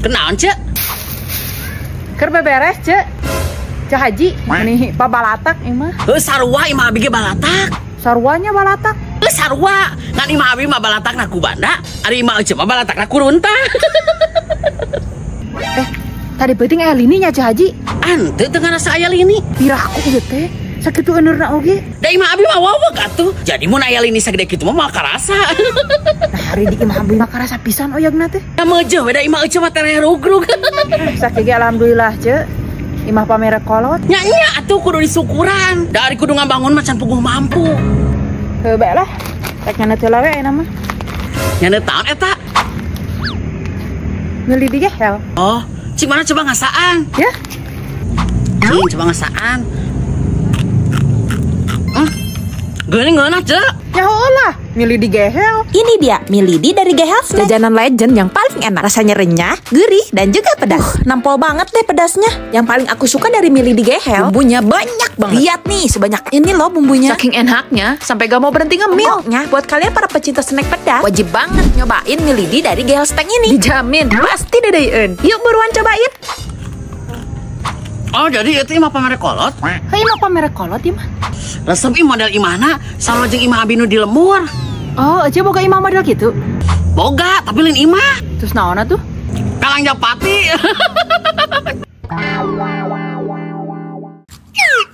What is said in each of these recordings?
Kenaon, Cek? Keur beberes, Cek. Cek Haji, nih pabalatak imah. Heuh sarua imah abi ge balatak. Saruanya balatak. Heuh sarua. Ngan imah abi mah balatakna ku banda, ari imah Ece mah balatakna ku runtah. Tadi peuting aya lini nya Cek Haji. Ante teu ngarasa aya lini. Piraku ieu teh. Sakitu euneurna oge. Da imah abi mah waweg atuh. Jadi mun aya lini sagede kitu mah moal karasa. Nah, hari di imah abi mah karasa pisan oyagna teh. Da meujeuh we da imah Ece mah tereh rugrug. Sakieu ge alhamdulillah, Cek. Imah pamere kolot. Nya nya atuh kudu disukuran. Da ari kudu ngabangun mah can puguh mampu. Heuh bae lah. Rek nyandet heula we ayeuna mah. Nyandet taon eta? Meuli di gehel. Oh, cing mana coba ngasaan? Ya. Cing coba ngasaan. Geuning ngeunah, Cek. Ya lah, milih di gehel. Ini dia, milidi dari Gehel Snack. Jajanan legend yang paling enak. Rasanya renyah, gurih, dan juga pedas. Nampol banget deh pedasnya. Yang paling aku suka dari milidi Gehel, bumbunya banyak banget. Lihat nih, sebanyak ini loh bumbunya. Saking enaknya, sampai gak mau berhenti ngemil. Pokoknya, buat kalian para pecinta snack pedas, wajib banget nyobain milidi dari Gehel Snack ini. Dijamin, pasti dedein. Yuk buruan cobain. Oh, jadi itu imah pamere kolot? Hei, imah pamere kolot imah. Resep imah model imahna sarua jeung imah abi nu di lembur. Oh, aja boga imah model gitu? Boga, tapi lain imah. Terus naonna tuh? Kalang Japati.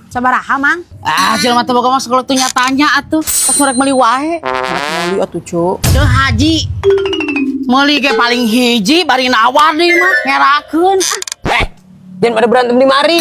Sabaraha, Mang? Ah, jelema teh boga mah segala tuh nyatanya atuh. Pas rek meuli wae. Rek meuli atuh, Cuk. Ceu Haji. Meuli ge paling hiji bari nawar deui mah, ngerakeun. Jangan pada berantem di mari.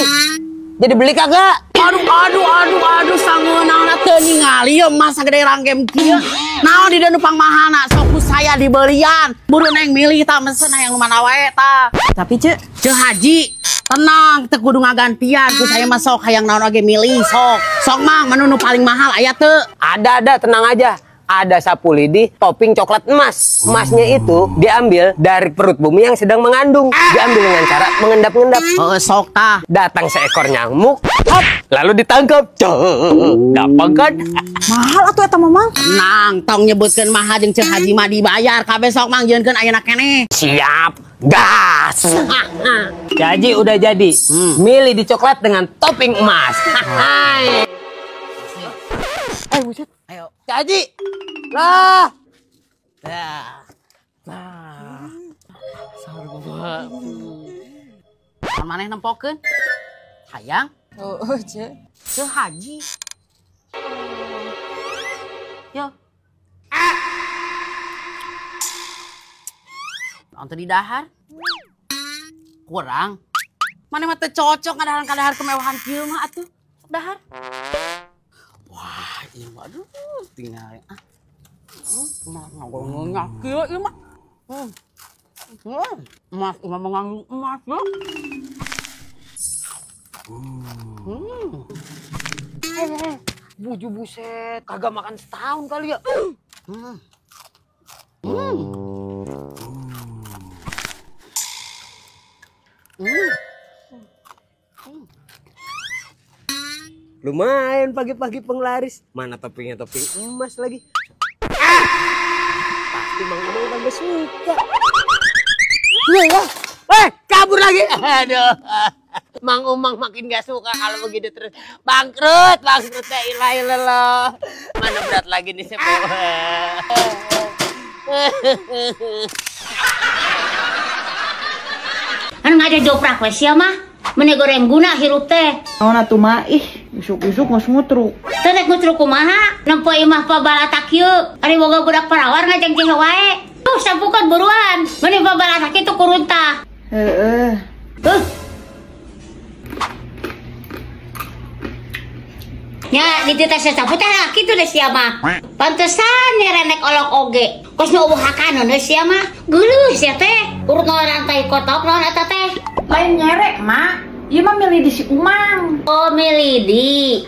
Jadi beli kagak? Aduh, aduh, aduh, aduh, sangeunahna teu ningali emas sagede rangkem kieu. Naon di nu pangmahana sok ku saya dibelian. Buru neng milih tah mesen hayang nu mana wae tah. Tapi Cek, Ceu Haji, tenang teu kudu ngagantian ku saya mah sok hayang naon oge milih sok. Sok Mang, menu nu paling mahal aya teu? Ada, tenang aja. Ada sapu lidi topping coklat emas. Emasnya itu diambil dari perut bumi yang sedang mengandung. Diambil dengan cara mengendap-endap. Sok tah. Datang seekor nyamuk, hop, lalu ditangkap. Gampang kan? Mahal atuh eta mah, Mang? Tenang, tong nyebutkeun mahal jeung Ceu Haji mah dibayar. Kabeh sok Mang jieunkeun ayeuna keneh. Siap, gas. Jadi udah jadi. Milih di coklat dengan topping emas. Hai. Buset. Ayo. Ceu Haji. Lah. Nah. Nah. Sarua. Maneh nempokeun? Hayang? Oh, Ceu. Ceu Haji. Yo. Naon teu didahar? Kurang. Maneh mah teu cocok ngadaharan kadahar kemewahan kieu mah atuh. Sok dahar. Wah, ieu mah aduh tinggal ah. Mah ngagolongnya kieu ieu mah. Emas, imah mengandung emas ya. Buju buset, kagak makan setahun kali ya. Lumayan pagi-pagi penglaris. Mana toppingnya topping emas lagi. Pasti Mang Umang kagak suka. Kabur lagi. Aduh. Mang Umang makin gak suka kalau begitu terus. Bangkrut, bangkrut ya ilah ilallah. Mana berat lagi nih CPU. Anu ngajak joprak we sia mah. Mene goreng guna hirup teh. Naon atuh mah ih, isuk-isuk geus ngutruk. Teh rek ngutruk kumaha? Nempo imah pabalatak ieu. Ari boga budak parawar ngajeng jeung wae. Tuh sampukeun buruan. Mene pabalatak itu kuruntah. Heeh. Tuh. Nya dititah sasapu teh kitu deh sia mah. Pantesan nyerenek olok oge. Kos nu eueuh hakaneun we sia mah. Geuleuh sia teh. Urut rantai kotok naon eta teh. Lain nyerek, Mak. Ieu mah milih di si Umang. Oh, milih di.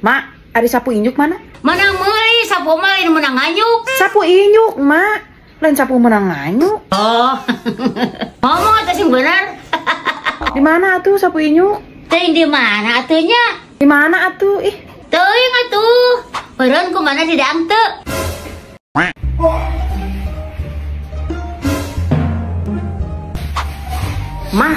Mak, ari sapu inyuk mana? Mana meuli sapu mah lain meunang nganyuk. Sapu inyuk, Mak. Lain sapu meunang nganyuk. Oh. Ngomong atuh sing bener. Di mana atuh sapu inyuk? Teuing di mana atuh nya? Di mana atuh? Ih, teuing atuh. Beureun kumana di daang teu? Ma,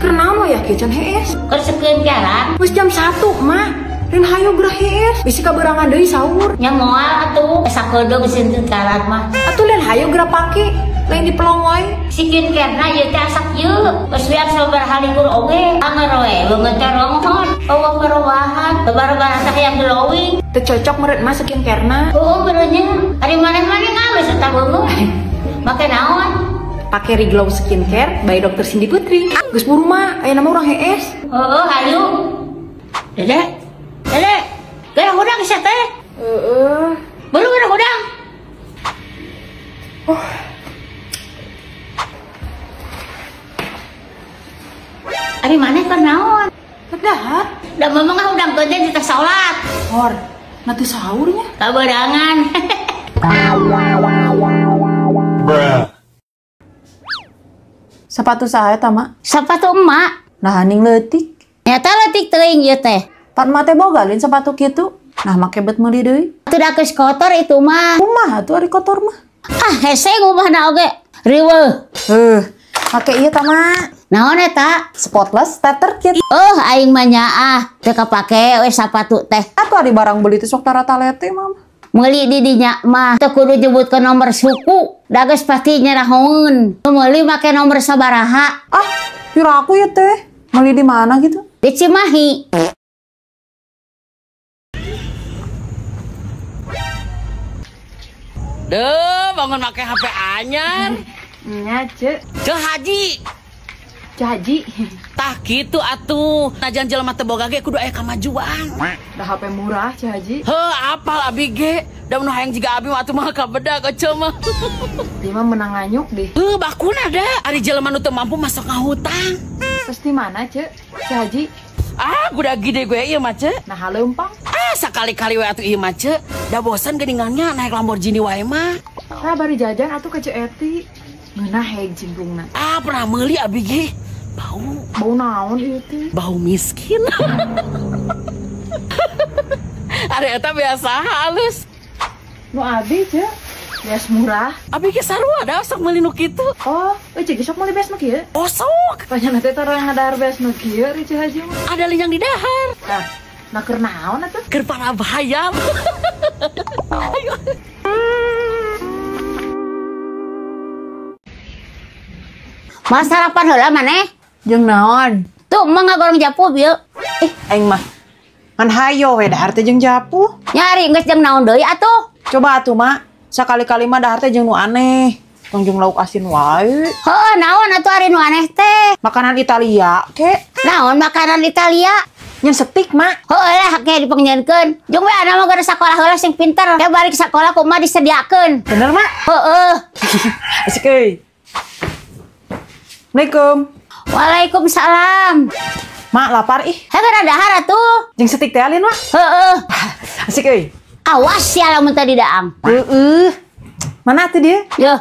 keur naon ya kieu can hees? Keur skincare-an. Geus jam 1, Ma. Rin hayo geura hees. Bisi kaberangan deui sahur. Nya moal atuh, sakedeung skincare mah. Atuh lain hayo geura pake, lain dipelong wae. Skincare-na ieu teh asak ieu. Geus wiak sabaraha likur oge. Anger we, beungeut teh ronghon. Eueuh perubahan, lebar-lebar teh yang glowing. Teu cocok meureun mah skincare-na. Heueuh bener nya. Ari maneh-maneh geus eta beungeut. Make naon? Pake Reglow Skincare by Dr. Cindy Putri. Geus buru mah, aya nama urang hees. Heeh, hayu. Dede. Dede. Geura hudang sia teh. Heeh. Buru geura hudang. Oh. Ari maneh keur naon? Rek dahar. Da mama ngahudang teh di teh salat. Hor, na teu sahurnya. Kaberangan. Bruh. Sepatu saha eta, Mak? Sepatu emak. Nah, haning leutik. Nyata leutik teuing ieu teh. Pan emak teh boga lain sepatu kitu. Nah, make bet meuli deui. Teu da geus kotor itu mah. Kumaha atuh ari kotor mah? Ah, hese ngubahna oge. Riweuh. Heuh, make ieu ta, Mak. Naon eta? Spotless starter kit. Oh, aing mah nyaah. Teu kapake we sapatu teh. Atuh ari barang beuli teh sok tara talete, Mama. Meuli di dinya mah teu kudu nyebutkeun nomor suku. Da geus pasti nyerahoeun. Meuli make nomor sabaraha. Ah, pira aku ya teh. Meuli di mana gitu? Di Cimahi. Duh, bangun make HP anyar. Nya, Cek. Cek Haji. Cek Haji. Tah kitu atuh. Najan jelema teu boga ge kudu aya kamajuan. Da HP murah, Cek Haji. Heuh, apal abi ge. Da nu hayang jiga abi mah atuh mah kabeda koceu mah. Dia mah menang nganyuk deh. Heuh, bakuna da. Ari jelema nu teu mampu masuk ngahutang. Terus di mana, Cek? Cek Haji. Ah, kuda gede gue ieu mah, Cek. Nah, leumpang. Ah, sakali-kali we atuh ieu mah, Cek. Da bosan geuningannya naik Lamborghini wae mah. Tah bari jajan atuh ka Cek Eti. Ngeunah heg cingklungna. Ah, pernah meuli abi ge. Bau. Bau naon ieu teh? Bau miskin. Ari eta biasa halus. Nu abi, Cek. Beas murah. Abi ge sarua da sok meuli nu kitu. Oh, euy Cek sok meuli beas nu kieu? Oh, sok. Tanya teh tara ngadahar beas nu kieu ri Cek Haji mah. Ada linyang di dahar. Nah, nah keur naon atuh? Keur para bayam. Ayo. Mas sarapan heula maneh? Jeung naon? Tuh emang ngagoreng japuh bieu. Ih, aing mah. Ngan hayo we dahar teh jeung japuh. Nyari geus jeung naon deui atuh? Coba atuh, Mak. Sakali-kali mah dahar teh jeung nu aneh. Tong jeung lauk asin wae. Heuh, naon atuh ari nu aneh teh? Makanan Italia ke. Naon makanan Italia? Nyen setik, Mak. Heuh lah ke dipengnyeunkeun. Jeung we anak mah geus sakola heula sing pinter. Ke balik sakola kumaha disediakeun. Bener, Mak? Heueuh. Asik euy. Assalamualaikum. Waalaikumsalam. Mak lapar ih. Heuh geura dahar atuh. Jeung setik teh alin, Mak. Heueuh. Asik euy. Awas ya lamun tadi daang. Heeh. Mana atuh dia? Yeuh.